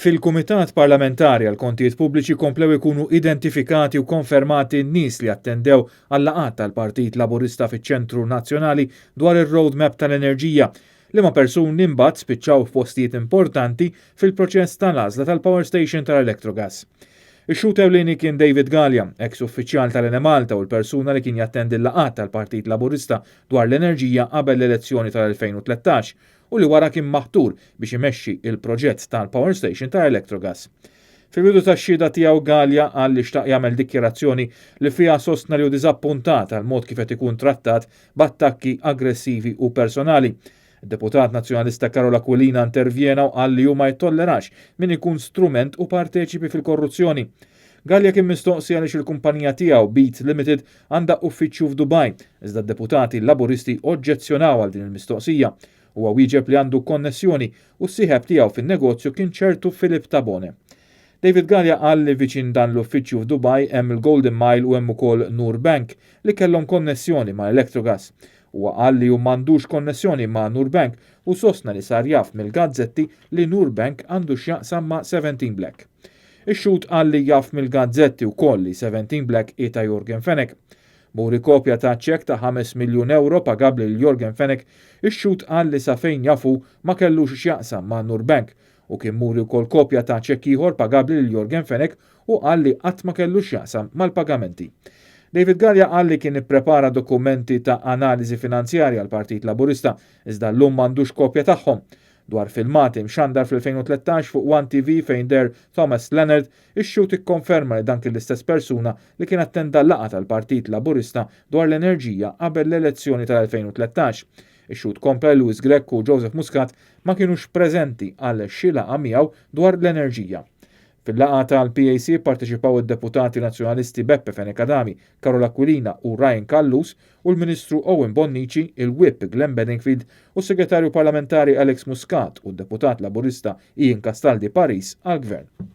Fil-Kumitat Parlamentari għall-Kontijiet Pubbliċi komplew ikunu identifikati u konfermati n-nies li attendew għal-laqgħat tal-Partit Laburista fiċ-Ċentru Nazzjonali dwar ir-roadmap tal-enerġija, liema persuni mbagħad spiċċaw f'postijiet importanti fil-proċess tal-għażla tal-power station tal-Electrogas. Ix-xhud ewlieni kien David Galea, eks uffiċjal tal-Enemalta u l-persuna li kien jattendi l-laqgħat tal-Partit Laburista dwar l-enerġija qabel l-elezzjoni tal-2013 u li wara kien maħtur biex imexxi il-proġett tal-power station ta' Electrogas. Fil-bidu tax-xhieda tiegħu, Galea qal li xtaq jagħmel dikjarazzjoni li fiha sostna li hu diżappuntat għal mod kif qed ikun trattat b'attakki aggressivi u personali. Deputat Nazzjonalista Karol Aquilina intervjena u qal li hu ma jittollerax min ikun strument u parteċipi fil-korruzzjoni. Galea kien mistoqsi għaliex il-kumpanija tiegħu Beat Limited għandha uffiċċju f'Dubaj, iżda d-deputati Laburisti oġġezzjonaw għal din il-mistoqsija. Huwa wieġeb li għandu konnessjoni u s-sieħeb tiegħu fin-negozju kien ċertu Philip Tabone. David Galea qal li viċin dan l-uffiċċju f'Dubaj hemm il-Golden Mile u hemm ukoll Noor Bank li kellhom konnessjoni ma' Electrogas. Huwa qal li hu m'għandux konnessjoni ma' Noor Bank u sostna li sar jaf mill-gazzetti li Noor Bank għandu x'jaqsam ma' 17 Black. Ix-xhud qal li jaf mill-gazzetti wkoll li 17 Black hi ta' Yorgen Fenech. Muri kopja ta' ċek ta' 5 miljun euro pagabli lil Yorgen Fenech, ix-xhud qal li sa fejn jafu ma kellux x'jaqsam ma' Noor Bank u kien muri wkoll kopja ta' ċekk ieħor pagabli lil Yorgen Fenech u qal li qatt ma kellu x'jaqsam mal-pagamenti. David Galea qal li kien ipprepara dokumenti ta' analiżi finanzjarja għal Partit Laburista, iżda llum m'għandux kopja tagħhom. Dwar filmati mxandar fl-2013 fuq One TV fejn deher Thomas Leonard, ix-xhud ikkonferma li dan kien l-istess persuna li kien attenda laqgħa tal-Partit Laburista dwar l-enerġija qabel l-elezzjoni tal-2013. Ix-xhud kompla Louis Grech u Joseph Muscat ma kienux preżenti għal xi laqgħa miegħu dwar l-enerġija. Fil-laqgħa tal-PAC parteċipaw id-deputati nazzjonalisti Beppe Fenech Adami, Karol Aquilina u Ryan Callus u l-Ministru Owen Bonnici, il-Whip Glenn Bedingfield u s-Segretarju Parlamentari Alex Muscat u d-deputat Laburista Ian Castaldi Paris għal-Gvern.